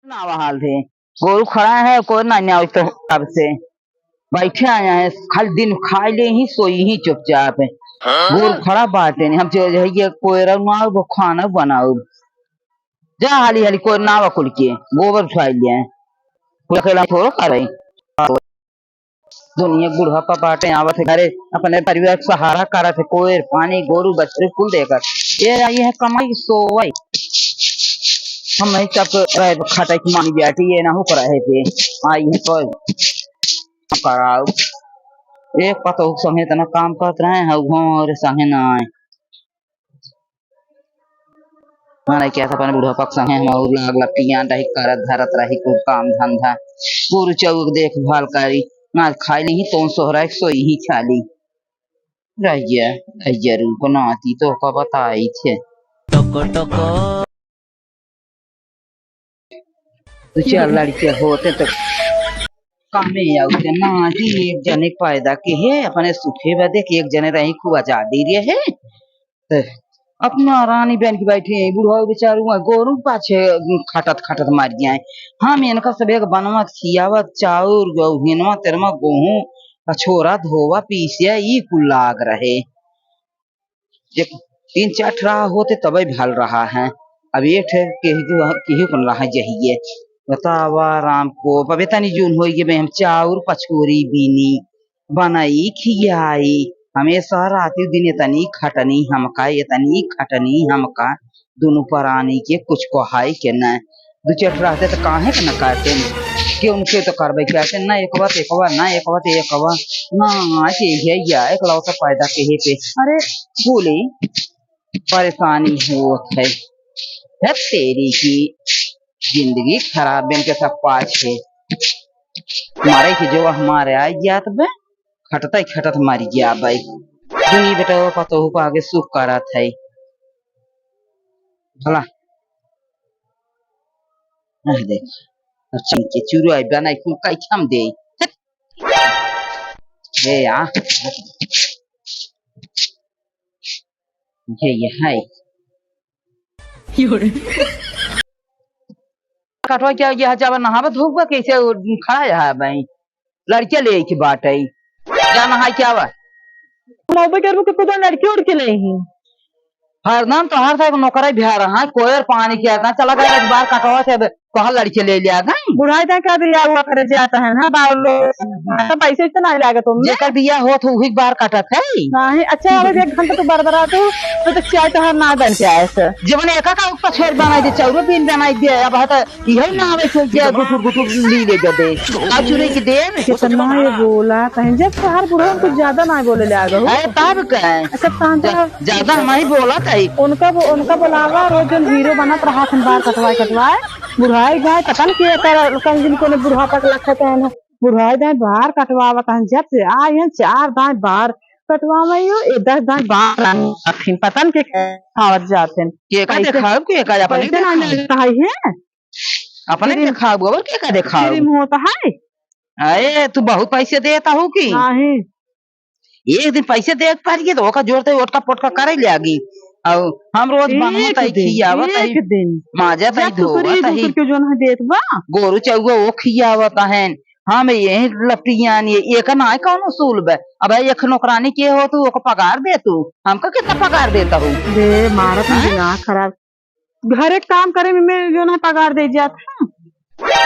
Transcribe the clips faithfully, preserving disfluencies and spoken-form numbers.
ना बहाल थे। गोरू खड़ा है, कोई ना न्याय तो कब से बैठे आया है, खाली दिन खाई ले ही, सोई ही चुपचाप है। हाँ? गोरू खड़ा बाटे नहीं, हम जो है ये कोयरा ना वो खाना बनाओ। जा हाली हाली कोई ना कुल के गोबर उठाई ले। कोई अकेला थोड़ा कर रही। दुनिया बुढ़ापा बाटे, आवत है घरे, अपने परिवार के सहारा करत है, कोयर, पानी, गोरू, बछरू कुल देकर। ये आई है कमाई सोवई। हम नहीं तब रहे खटाई की मानी बैठी, ये ना हो कर रहे थे। आई है तो कराओ। एक पतोह संगे इतना काम करत रहे हैं, घोर संगे ना आए। माने क्या था, अपन बुढ़ापा के संगे हम और लाग लपियान रही, करत धरत रही, कुल काम धंधा, गुरु चौक देखभाल करी, ना खाई नहीं तो सोहरा एक सोई ही खाली। रह गया, रह गया रूप नाती तो का बताई थे। टको टको। दो चार लड़के होते तो कामे आउते ना, कि एक जने पैदा के है, अपने सुखे बदे कि एक जने रही खूब आजादी रहे। ते अपना रानी बन के बैठे हैं, बुढ़ऊ बेचारू वहाँ गोरू पाछे खटत खटत मर गया है। हम इनका सब एक बनवत खियावत चाउर, गहुँवा, तेरमा, गोहूँ, कछोरा, धोवा, पीसे, ई कुल लाग रहे। एक तीन चार ठा होते तबे भल रहा है। अब एक ठे केहू, केहू कन रहा जहिए। बतावा राम को, अब इतनी जून होई गई, हम चाउर पछोरी बीनी, बनाई, खियाई, हमेशा राती दिन इतनी खटनी हमका, इतनी खटनी हमका, दुनु परानी के कुछ कहाई के न। दो चार रहते तो काहे के न करते? क्यों उनके तो करबे करते, ना एक बात, एक बात, ना एक बात, एक बात, ना, के है या एक लौता पैदा के है पे। अरे, बोले, परेशानी होत है। है तेरी की जिंदगी खराब बन के सब पाछे। मारे की जो हमारे आ जात बे, खटता ही खटत मर गया बे। दुनी बेटा पतोहू को आगे सुख करत है। भला, आ देख, अब चल के चुरु आई बनाई कुल काई खाम दे। हे या, ये, ये है। कटवा क्या, ये जब नहावत धोबा कैसे खड़ा है भाई? लड़के ले के बाटे। जा नहाई के आवा। नौबे के रुके कुछ लड़के उड़के नहीं है। हरदम तोहार से एक नौकरा भी आ रहा है, कोयर पानी किया था, चला गया एक बार कटवा से, तोहार लड़के ले लिया गए। बुढ़ाई था क्या दिया हुआ करे जाता है ना, बावलो। तो पैसे इतना आ जाएगा तुम। जेकर बिया होत हो, वही बार काटत है। नहीं, अच्छा, अब एक घंटा तो बरबरा तू, तो, तो चाय तोहार ना बन के आए से। जब ने एका का ऊपर छोड़ बनाई दे, चाउरो बीन बनाई दे, अब हत इहे ना आवे, चल के गुटुर गुटुर ली ले दे। आ चुरे के दे। कितना ये बोला कहीं, जब तोहार बुढ़ऊ कुछ ज्यादा ना बोले ले आ गो। अरे तब का? अच्छा, कांदा ज्यादा हम ही बोला था ही। उनका बो-, उनका बोलावा, रोज जन हीरो बनत रहा थन बार कटवाए, कटवाए। बुढ़ाई जाए, पता नहीं के कर, कहीं दिन को ने बुढ़ापा के लखत है ना। बुढ़ाई जाए, बार कटवावत है, जब से आए हैं, चार दाएं बार कटवावे यो, ए, दस दाएं बार आए, अखिन पता नहीं के खावत जात हैं। के का पैसे, देखाब, के का अपने पैसे ना देखाब? मिलता है, है? अपने क्रीम, देखाब, और के का देखाब? क्रीम होता है? अरे, तू बहुत पैसे देता हो कि? नहीं। एक दिन पैसे दे पारिए तो ओका जोरते ओटका पोटका करे लागी। और हम रोज एक बनवत आई, दिन, खियावत आई, एक दिन। माजत आई, जब तू धोवत करीब आई। उनकर के जोन है देत बा। गोरू चौगो वो खियावत हैं। हम यही लपटियान ये, एक ना है कौनो सूल बे। अब एक नौकरानी के हो तू, ओको पगार दे तू। हमका कितना पगार देता हो? दे, मारत हैं? दिमाग खराब। घरे काम करे में, में जो ना पगार दे जात है।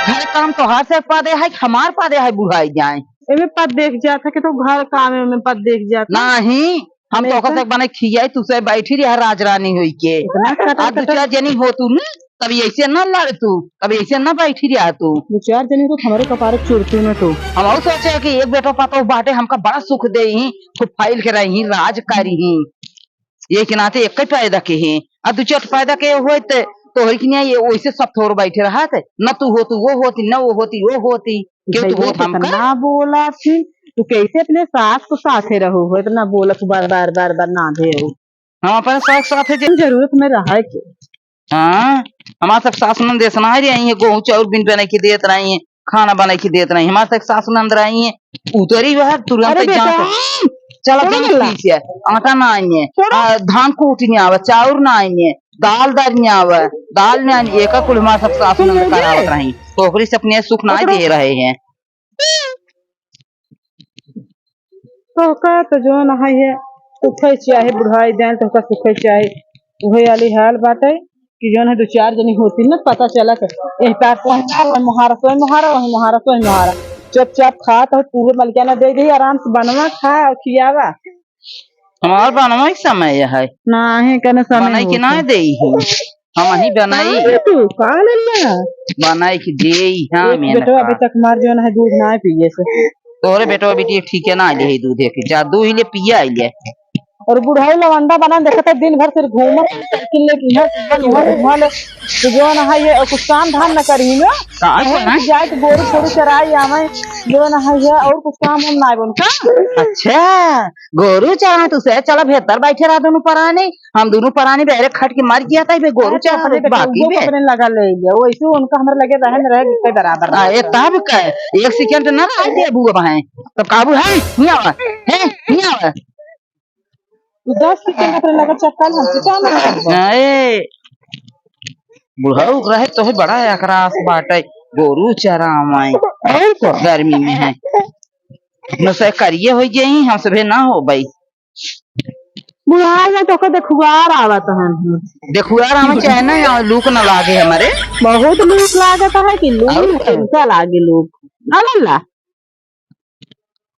घरे काम तोहार से पदे है, हमार पदे है, बुढ़ाई जाए। एमे पद देख जात है कि तो घर काम में पद देख जात है। नहीं, हम तो नहीं ओकर से तो। बने खियाई, तू से बैठी रहा राजरानी होई के। इतना कटा आज दो कटा। चार जनी हो तू न, तब ऐसे ना लड़ तू, तब ऐसे ना बैठी रहा तू। दो चार जनी तो हमारे कपारे चुरती में तू। हम और सोचे कि एक बेटो पतोह बाटे, हमका बड़ा सुख दे ही, खूब फैल के रही, राज करी ही। ये के नाते एक ही पैदा के हैं, आ दू चार पैदा के होए ते तोहरी के नहीं, ये वैसे सब थोड़ बैठे रहा थे, न तू होतू वो होती, न वो होती वो होती, क्यों तू भैया होत हमका? कितना बोला थी, तू कैसे अपने सास को साथे रहो हो, इतना बोलत बार, बार, बार, बार ना दे हो। हम अपने सास साथे जे जरूरत में रहा है के? हाँ, हमार सब सास ननद ऐसा ना रही है, गोहूँ चाउर बिन बना के देत रही है, खाना बना के देत रही। हमार सब सास ननद रही है, उतरी वह तुरंत अरे बेटा, जात, चला सुनो जात ना। पीछे, आटा ना आइए, सुनो। आ, धान कूट नहीं आवा, चाउर ना आइए, दाल दर में आवे, दाल में आवे, एका कुल हमार सब सास ननद करावत रही। तो ओकरी से अपने सुख ना दे रहे हैं। तोहका तो जौन है, सुखै चाहे बुढ़ाई देन, तोहका सुखै चाहे। उहे वाली हाल बाटे कि जौन है, दो चार जनी होती ना, पता चला तो एह पार से ओह पार, ओह मोहारा से ओह मोहारा, ओह मोहारा से ओह मोहारा। चुपचाप खा तो पूरे मलकिया ना दे दी, आराम से बनवा, खा और खियावा। हमार बनवा के समय है। नाही, कने समय बनाई के होत ना है। देई ही। हम ही बनाई। का रे तू, का ले लिया? बनाई के देई, हाँ, एक मेहनत बेटवा का। अभी तक हमार जौन है, दूध ना पिए से। तोहरे बेटवा बेटी ठीक है ना, ले ही दूध एक जादू ही ले पिया ले। और बुढ़ाऊ लवंडा बना देखत है, दिन भर सिर्फ घूमत, साइकिल लेके यहाँ से वहाँ, वहाँ ले। तो जौन है ये, और कुछ काम धाम न करी ना। का करी? जाए के गोरू छोरू चराई आवे, जौन है ये, और कुछ काम हम ना बोल का। अच्छा, गोरू चराए तो से चला बेहतर बैठे रहा दोनों परानी। हम दोनों परानी बहरे खट के मर गया था, बे गोरू अरे, चराए तो अपने बाकी बेटवा बे। अपने लगा ले लिया, वैसे उनका हमारे लगे रहन रहे जितने बराबर आ, ए, रहे। तब का? एक सेकंड ना रह दे बुआ भाई। तब काबू है? नहीं आवा। है? नहीं आवा। तू दस की जगह पर लगा चक्कर हम तो क्या ना करबो? ए, बुढ़ऊ रहे तो ही बड़ा एकरास बाटे, गोरू चरावाई। और का? गर्मी में है। न से करिए हो जाई, हम सभे ना हो भाई। बुढ़ा गए तो ओकर देखुआर आवत हन। देखुआर हमें चाहे ना, यहाँ लूक ना लागे हमारे। बहुत लूक लागत है कि लूक और का? इनका लागे लूक। ना लल्ला?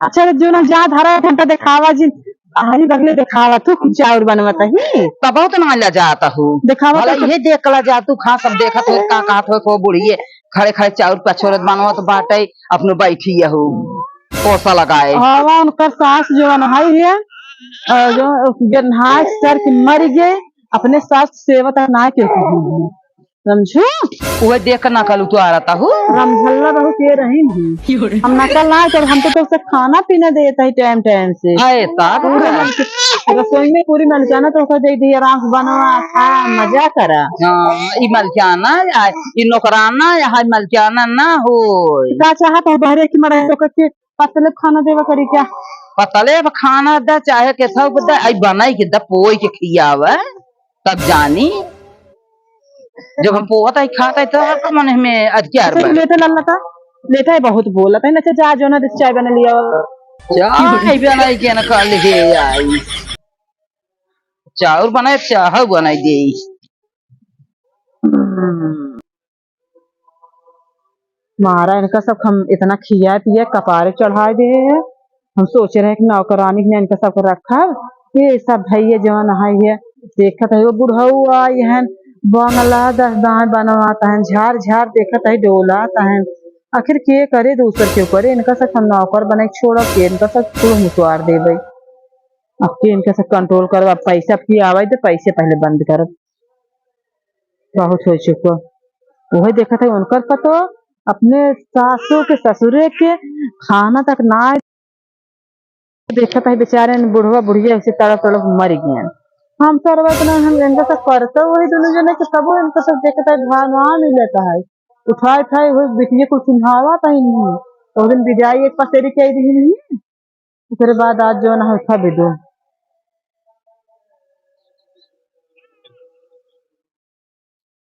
अच्छा, जो ना जा धरा एक घंटा देखावा जी, हरी बगले देखावा तू कुछ चाउर बनवत ही। तब बहुत ना ला जाता हूँ। देखावा भला तो ये देख ला जा तू, खा सब देखत हो, का कहत हो, को बुढ़िए खड़े खड़े चाउर पछोरत बनवत बाटे, अपनो बैठी हो, पोसा लगाए। आवा उनकर सास जो है ये, अ, जो बेनहाय सर के मर गए, अपने सास सेवा तक ना के समझू? उहे देख के नकल उतारत हूँ। रमझल्ला बहुत ये रही थी। हम नकल ना, जब हम तो तोसे खाना पीना देत ही टाइम टाइम से। अरे, तब पूरी का? मल-, रसोई में पूरी मलकियाना तोसे दे दी, आराम से बनवा, खा, मजा करा। हाँ, ई मलकियाना, या ई नौकराना, या ई मलकियाना ना होय। का चाहत हो बहरे की मरे तो करके पतले खाना देवा करी क्या? पतले अब खाना द, चाहे के सब द, आई बनाई के द, पोई के खियावे, तब जानी। जब हम पोवत आई, खात आई, तो आपका मन में अधिकार अच्छा, बा। लेटे लल्ला का? लेटे है, बहुत बोलत है ना, अच्छा, जा जो ना, चाय बना लिया। चाय बनाई के ना, कल हे आई। चाउर बनाए, चाह बनाई दे। हम्म। मारा इनका सब हम इतना खिया पिया कपारे चढ़ाए दे हैं। हम सोचे रहे कि नौकरानी के इनका सबके रखब। ये सब भैया जवन है, ये देखत है, वो बुढ़ऊ आई हैं, बंगला दस दाएं बनवात हैं, झार झार देखत है, डोलात हैं। आखिर के करे, दूसर के करे, इनका सब हम नौकर बने छोड़ब के, इनका सब कुल मुसवार देबै। अब के इनका सब कंट्रोल करब, अब पैसा अब की आवे दे, पैसे पहले बंद करब। बहुत हो चुको। वही देखत है उनकर पतो अपने सासू के ससुरे के खाना तक ना देखत है, बेचारे बुढ़वा बुढ़िया ऐसे तड़प तड़प मर गए। हम सरवा इतना हम इनका सब करते वही दोनों जने के, तबो इनका सब देखत है, भाव ना मिलता है। उठाए उठाए वही बिटिया को सुनावा था इन्हीं। तो दिन विदाई एक पसेरी कह दी नहीं। ओकरे बाद आज जौन है उठा भी दो।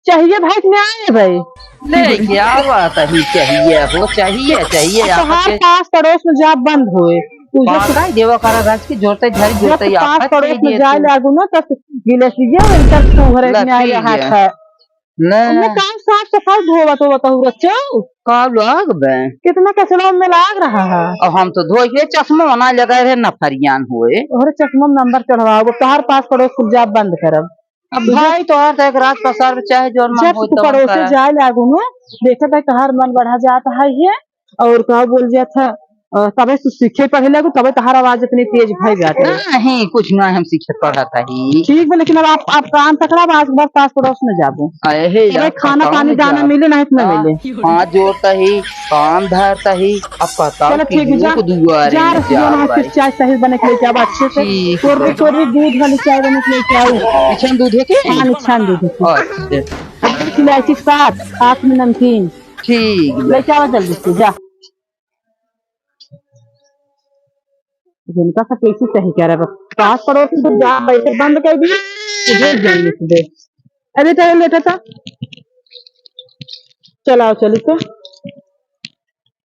चाहिए भाई कि न्याय है भाई? ले, क्या बात है, चाहिए हो, चाहिए, चाहिए, अब तो आपस हर के पास पड़ोस में जाब बंद होए। तू जो पास आई देवा करा राज की जोरते झारी जब जोरते पास आफत पड़ोस कह में दिए जाए तू। लागू ना, तो गिलेसिया इनकर तू घर एक न्याय लतीजा। रहा था। ले। उनमें काम साफ सफाई धोवत होवत हो रचो। का लाग बे? कितना कचरा में लाग रहा है। अब हम तो धोई के चश्मा ना लगाए रहे, नफरियान होए। तोहरे चश्मा में नंबर चढ़वाओ, तोहर पास पड़ोस कुल जाब बंद करब। अब भाई तोहर तो एक रात पसार चाहे जोर मन जब होई तू तवन पड़ोसे करा। जाए लागू न, देखत है तोहर मन बढ़ा जात है ये, और का बोल जात है, अ, तबे तू सीखे पढ़े लागू, तबे तोहर आवाज इतनी तेज भई जात है। नहीं, कुछ ना हम सीखे पढ़त ही। ठीक बा, लेकिन अब आप, आप कान पकड़ा, आज भर पास पड़ोस में जाबो। अरे हे तबे यार, खाना बताओ पानी ना दाना जाब। मिले, नहीं तो ना हाँ, मिले। हाथ जोड़ता ही, कान धरता ही, अब बताओ चलो कि ठीक है, जा, लोग दुआरे जा, में रख दियो जाब ना, भाई। कुछ चाय सही बने के लेके आओ अच्छे से। ठीक कोरी, बा। कोरी दूध वाली चाय बने के लेके आओ। इच्छन दूध है कि? हाँ, इच्छन दूध है। अच्छा। इलायची के साथ, साथ में नमकीन। ठीक बा। लेके आओ जल्दी से, जा। इनका सब कैसे सही करे बा? पास पड़ोस में तो जा, पैसे बंद कर दिए, तो भेज देंगे सुबह। अरे, तो लेटा था। चलाओ, चली तो।